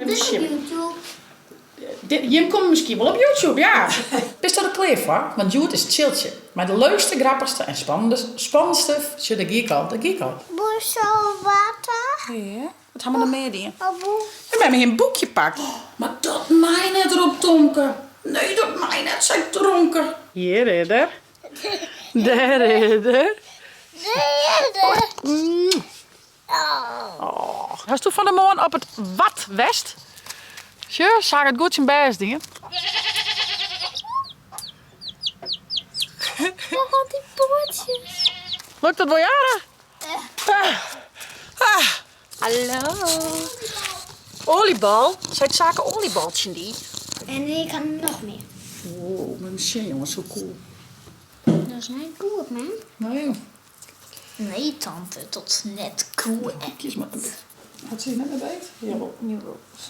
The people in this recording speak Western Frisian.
Dit is op sjen. YouTube. Jim komme miskien wol op YouTube, ja. Bisto der klear foar? Want hjoed is Tsjiltsje. Mei de leukste, grappichste en spannendste, sjoch, dêr gie ik al, dêr gie ik al. Boer water. Ja, wat ha we noch mear dien? Ja, mem hie in boekje pakt. Mar dat mei net, ropt Tomke. Nee, dat mei net, seit Dronke. Hjir is er. Dêr is er. Dêr is er. Oh. Hasto fan 'e moarn op it Wad west? Sjoch, Saak hat goed syn bêst dien. Al dy poatsjes. Lukt dat wol, Jara? Ah. Ah. Hallo. Oliebal? Seit Sake oliebal tsjin dy? En ik ha noch mear. Wow, moat sjen jonge, sa cool. Dat is net goed, man. Nee. Nee, tante, dat is net goed. Kies mar. Hat se hjir net mei beet? Jawol. Jawol, sa.